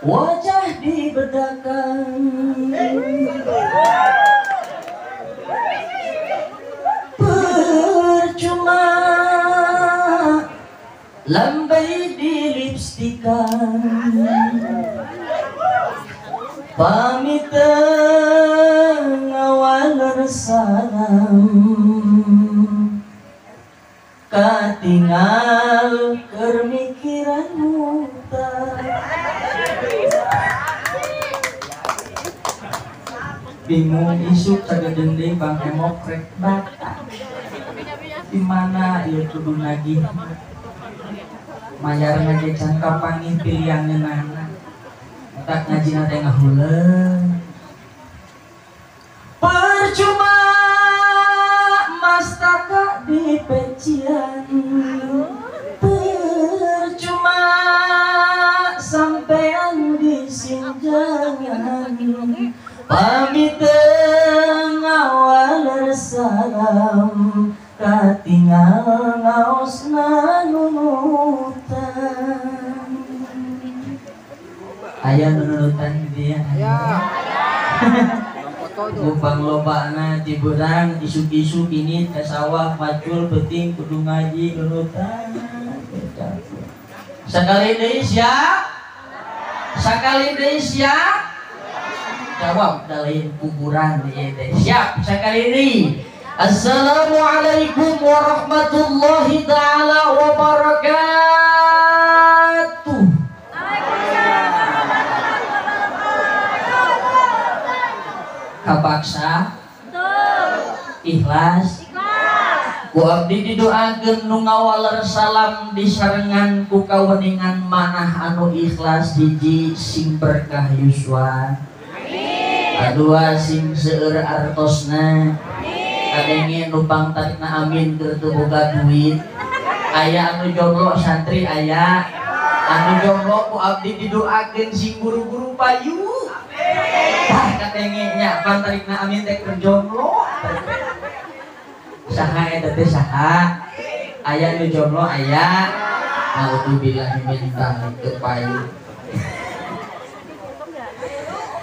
Wajah dibedakan, percuma lambai di lipstikan, pamit ngawaler salam, katingal keur mikiran hutang. Bingung isuk sagedeng deui Bang Emok rek bata. Di mana ieu kudu nagih? Mayarna ge can kapanggih pilihanna. Tak ngajina teh ngahuleung. Percuma mastaka di pecian, percuma sampean di sinjangan, pamit ngawaler salam, katingal ngaosna nunutan. Aya nunutan dia. Lubang lobana ciburang isuk-isuk ini ke sawah macul penting kudu ngaji nunutan. Sekali deui siap? Sekali deui siap? Jawab lain kuburan ieu teh. Siap sekali deui. Assalamualaikum warahmatullahi taala wabarakatuh. Kapaksa ikhlas ku abdi didoakeun nu ngawaler salam disarengan ku kaweningan manah anu ikhlas, hiji sing berkah yuswa, kadua sing seueur artosna, kadenge nu pangtarikna amin keur teu boga duit. Aya anu jomblo santri, aya anu jomblo ku abdi didoakeun sing buru-buru payu. Tah katenge nya pantarikna amin teh keur jomblo. Saha eta teh saha? Aya nu jomblo aya. Naudzubillah min dzalik teu payu.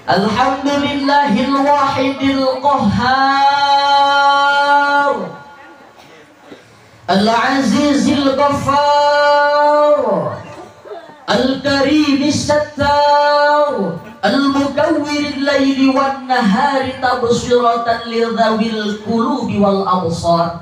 Alhamdulillahil wahidil qahhar, al-azizil ghaffar, al-karimis sattar, al-mukawwiril laili wan nahari tabsiratan lidzawil qulubi wal absar,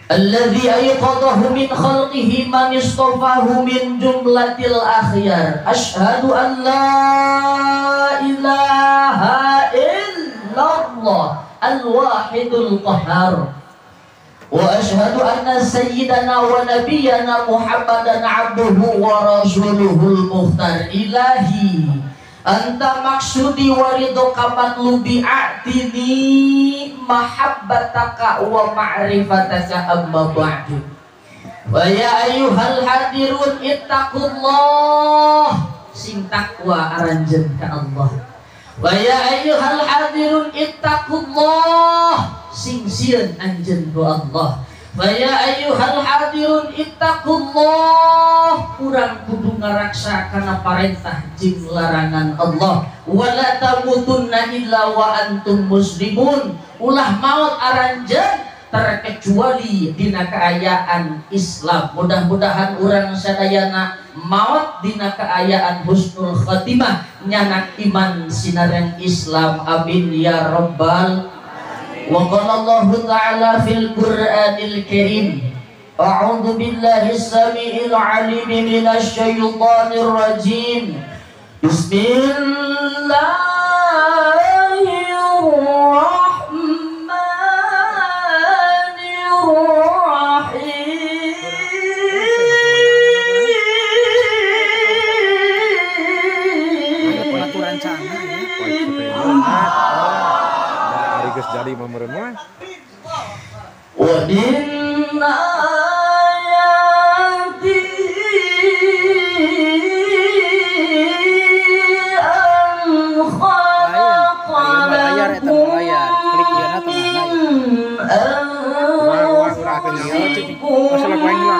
alladzi ayqadahu min khalqihi man istafahu min jumlatil akhyar. Asyhadu an la ilaha illallah al-wahidul qahhar, wa asyhadu anna sayyidana wa nabiyyana Muhammadan abduhu wa rasuluhul mukhtar. Ilahi anta maksudi wa ridhoka matlubi, a'tini mahabbataka wa ma'rifataka, amma ba'du. Wa ya ayyuhal hadirun ittaqullah, sing takwa aranjeun ka Allah. Wa ya ayyuhal hadirun ittaqullah, sing sieun anjeun ku Allah. Wa ya ayyuhal hadirun ittaqullah, urang kudu ngaraksa kana parentah jeung larangan Allah. Wala tamutunna illa wa antum muslimun, ulah maut aranjeun terkecuali dina kaayaan Islam. Mudah-mudahan urang sadayana maut dina kaayaan husnul khatimah, nyanak iman sinareng Islam. Amin ya rabbal. Wa qala Allahu ta'ala fil Qur'anil Karim, a'udzu billahi as-sami'il 'alim minasy syaithanir rajim. Bismillahirrahmanirrahim. Ada rencana ya. Geus jadi meureun mah. Wa inna ayati an khalaqa lakum min anfusikum azwaja.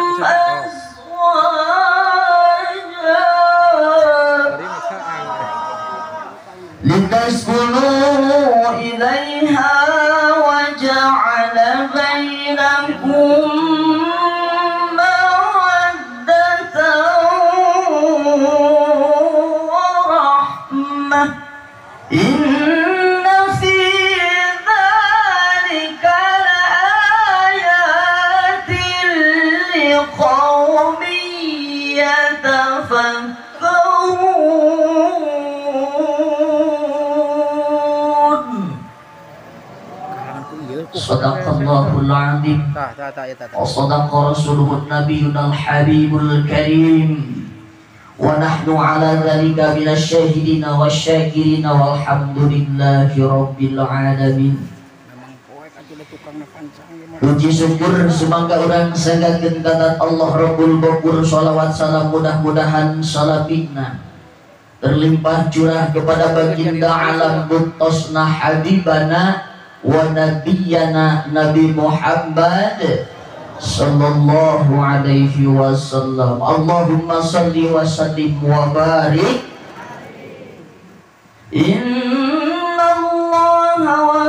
Sadaqallahul azim. Wa sadaqa rasuluhun nabiyunal habibul karim. Wa nahnu ala dzalika minasy syahidina wasyakirina walhamdulillahi rabbil alamin. Puji syukur semoga urang sanggakeun kana Allah Rabbul Ghafur. Shalawat salam mudah-mudahan salabina terlimpah curah kepada baginda alam buktosna habibana wa nabiyana Nabi Muhammad sallallahu alaihi wasallam. Allahumma salli wa sallim wa barik. Inna Allaha wa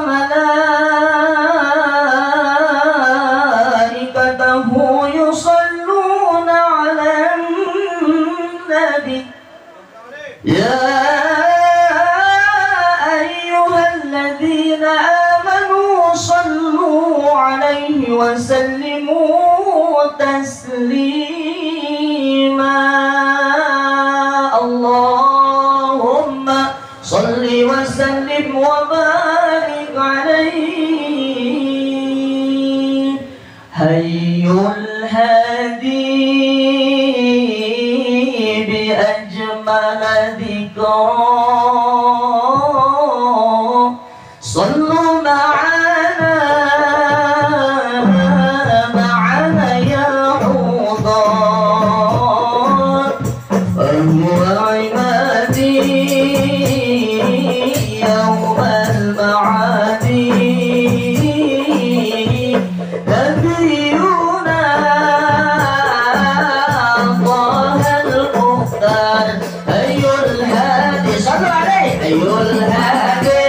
malaikatahu yusalluna 'alan nabi. Ya ayyuhalladzina amanu sallu 'alaihi wa sallimu taslima. Allahumma salli wa sallim wa barik alaihi. Hayyul hadi bi ajmal dzikra. Sallu ma'ana ma'ana ya udar. Fahuwa imadi yawmal ma'adi. Nabiyuna Tahal Mukhtar. Ayyul hadi sallu alaihi. Ayyul hadi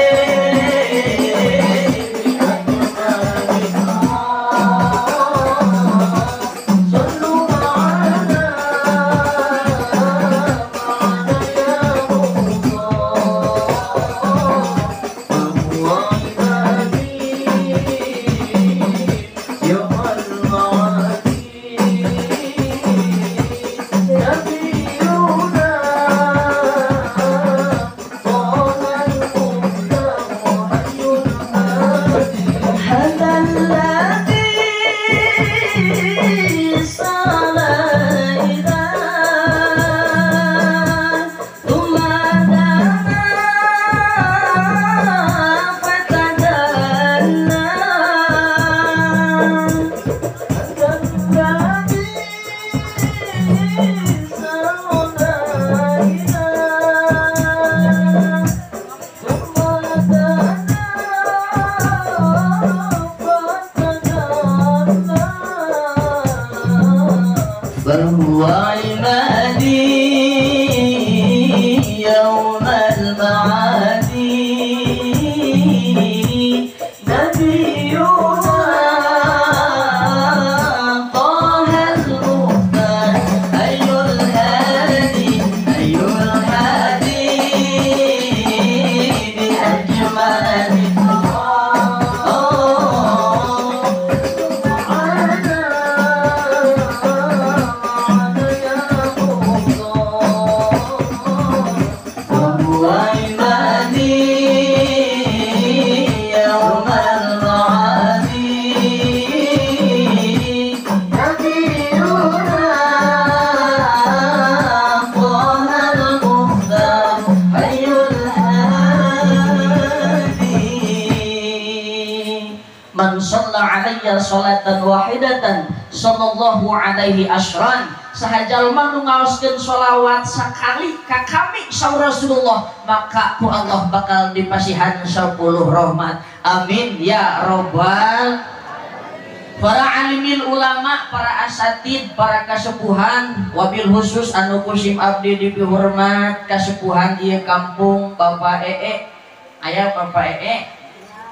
salatan wahidatan sallallahu alaihi asran. Sahajalma nu ngaoskeun sholawat sakali ka kami saur Rasulullah, maka ku Allah bakal dipasihan 10 rahmat. Amin ya robbal. Para alimil ulama, para asatid, para kasepuhan, wabil khusus anu kusim abdi dipihormat kasepuhan ieu kampung Bapak Ee. Aya Bapak Ee.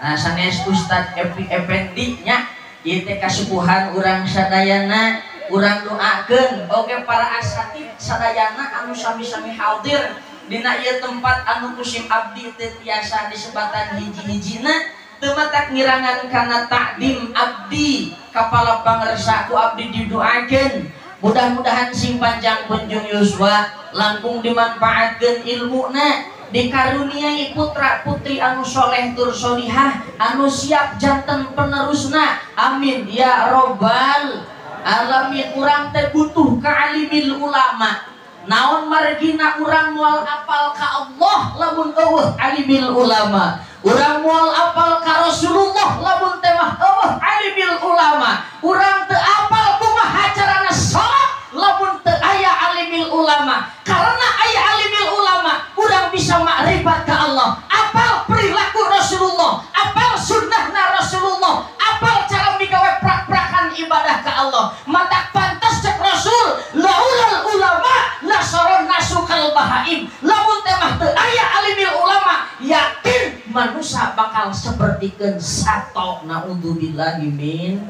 Nah sanes Ustad Epi Effendi nya ieu teh kasepuhan urang sadayana, urang doakeun oge para asatid sadayana anu sami-sami hadir dina ieu tempat anu kusim abdi teu tiasa disebatan hiji-hijina. Teu matak ngirangan kana takdim abdi kapala pangersa ku abdi didoakeun mudah-mudahan sing panjang kunjung yuswa, Langkung dimanfaatkeun ilmuna, dikaruniai putra putri anu soleh tur solihah, anu siap janten penerusna. Amin ya robbal alamin. Urang teh butuh ka alimil ulama. Naon margina urang moal apal ka Allah lamun eueuh alimil ulama. Urang moal apal ka Rasulullah lamun teh mah eueuh alimil ulama. Urang teu apal kumaha carana salat lamun teu aya alimil ulama. Karena aya alimil ulama, urang bisa makrifat ka Allah, apal perilaku Rasulullah, apal sunnahna Rasulullah, apal cara migawe prak-prakan ibadah ka Allah. Matak pantas cek Rasul, laulal ulama lasoron nasukal bahaim. Lamun teh mah teu aya alimil ulama, yakin manusia bakal sapertikeun sato. Naudzubillahi min.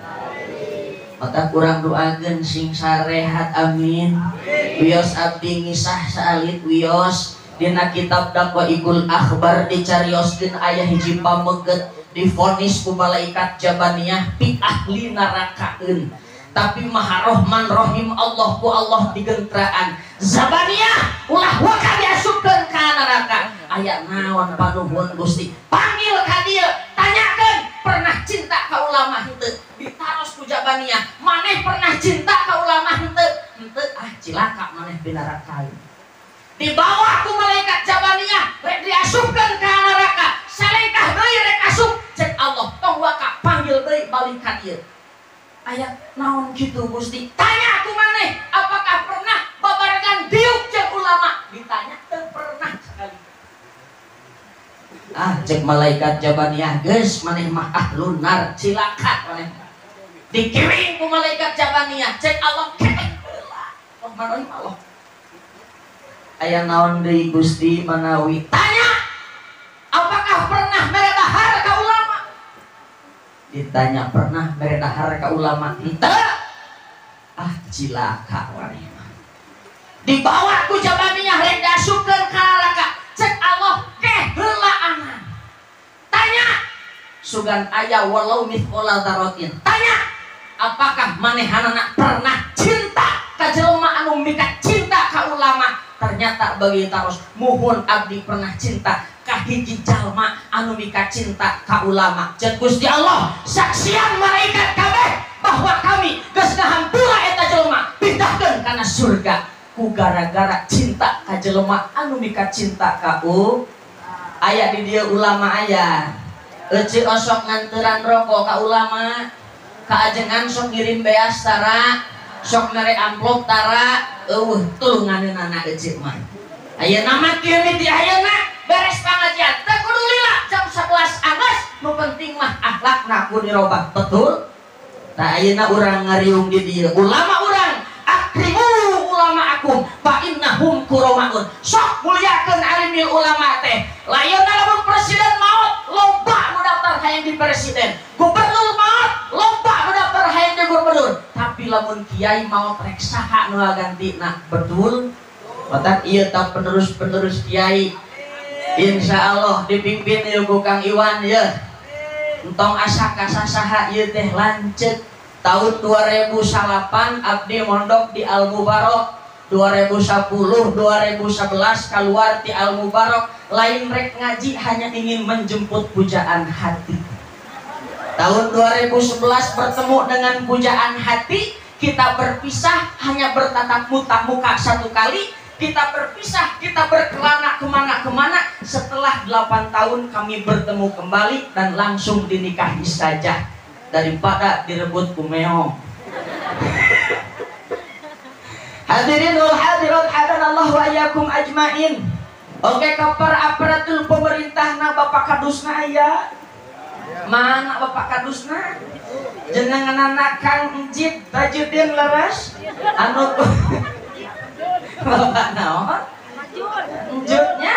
Maka kurang doakeun sing sarehat, amin. Wios abdi ngisah saalit wios dina kitab Daqaiqul Akhbar dicarioskeun aya hiji pameget divonis ku malaikat Jabaniyah pi ahli nerakaeun. Tapi Maha Rahman Rahim Allah ku Allah digentraan. Zabaniyah ulah waka diasupkeun ka neraka. Aya naon panuhun Gusti? Panggil ka dieu, tanyakeun pernah cinta ka ulama henteu? Ditaros ku Jabaniyah, maneh pernah cinta ka ulama henteu? Henteu, ah cilaka maneh di neraka. Dibawa ku malaikat Jabaniyah rek diasupkeun ka neraka. Salengkah deui rek asup, cek Allah tong waka panggil deui balik ka dieu. Aya naon kitu Gusti? Tanya ku maneh, apakah pernah babarengan diuk jeung ulama? Ditanya teu pernah sekali. Ah cek malaikat Jabaniyah, geus maneh mah ahlun nar, cilaka maneh. Dikiring ku malaikat Jabaniyah, cek Allah keek heula. Rahman Allah. Aya naon deui Gusti manawi? Tanya, apakah pernah mere dahar ka ulama? Ditanya pernah mere dahar ka ulama? Henteu. Ah cilaka maneh mah. Dibawa ku Jabaniyah rek diasupkeun ka neraka. Cek Allah keh heulaanan. Tanya, sugan aya walau mithqala dzarratin. Tanya, apakah manehanana pernah cinta ka jelema anu mika cinta ka ulama? Ternyata bagi taros muhun abdi pernah cinta ka hiji jalma anu mika cinta ka ulama. Cek Gusti Allah, saksian malaikat kabeh bahwa kami geus ngahampura eta jelema, pindahkeun kana surga ku gara-gara cinta ka jelema anu mika cinta ka u. Aya di dieu ulama aya. Ece osok nganteran rokok ka ulama, ka ajengan sok ngirim beas tara, sok mere amplop tara, eueuh tulunganeunana ece mah. Ayeuna mah kieu miti ayeuna beres pangajian teu kudu lila jam 11 anggeus, nu penting mah akhlakna kudu dirobah, betul? Tah ayeuna urang ngariung di dieu, ulama urang akrimu ulama akum fa innahum kuramaun. Sok muliakeun alimil ulama teh. Layeuna lamun presiden maot loba nu daftar hayang di presiden, gubernur maot loba nu daftar hayang di gubernur, tapi lamun kiai maot rek saha nu ngagantina, betul? Matak ieu tah penerus-penerus kiai insyaallah dipimpin ieu ku Kang Iwan ye. Entong asa kasasaha ieu teh lanceuk. Tahun 2008 abdi mondok di Al Mubarok, 2010 2011 keluar di Al Mubarok, lain rek ngaji hanya ingin menjemput pujaan hati. Tahun 2011 bertemu dengan pujaan hati, kita berpisah hanya bertatap muka satu kali, kita berpisah, kita berkelana kemana-kemana. Setelah 8 tahun kami bertemu kembali dan langsung dinikahi saja daripada direbut kumeong. Hadirin wal hadirat hadanallahu wa iyyakum ajmain. Oke, kapar aparatur pemerintah na Bapak Kadusna aya. Mana Bapak Kadusna? Jenenganana Kang Enjit Tajudin leres anu Bapak naon? Enjutnya?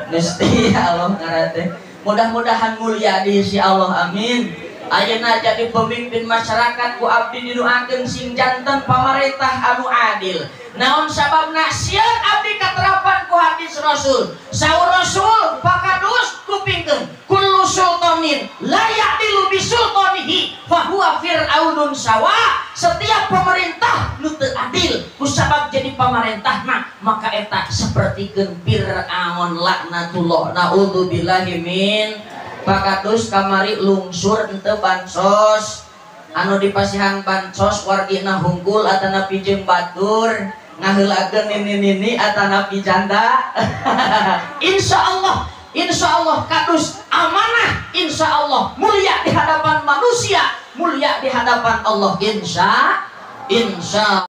Gusti Allah ngarate. Mudah-mudahan mulia di sisi Allah, amin. Ayeuna jadi pemimpin masyarakat ku abdi didoakeun sing janten pamarentah anu adil. Naon sababna sieun abdi katerapan ku hadis Rasul. Saur Rasul pakadus kupingkeun kullu sultanin la ya'dilu bi sultanihi fa huwa fir'aunun sawa. Setiap pemerintah nu teu adil ku sabab jadi pamarentahna, maka eta sapertikeun Fir'aun laknatullah, naudzubillahi min. Pakatus kamari lungsur henteu bansos, anu dipasihan bansos wargina hungkul atanapi jeung batur ngaheulakeun nini-nini atanapi janda. Insyaallah, insyaallah kadus amanah, insyaallah mulia di hadapan manusia, mulia di hadapan Allah, insya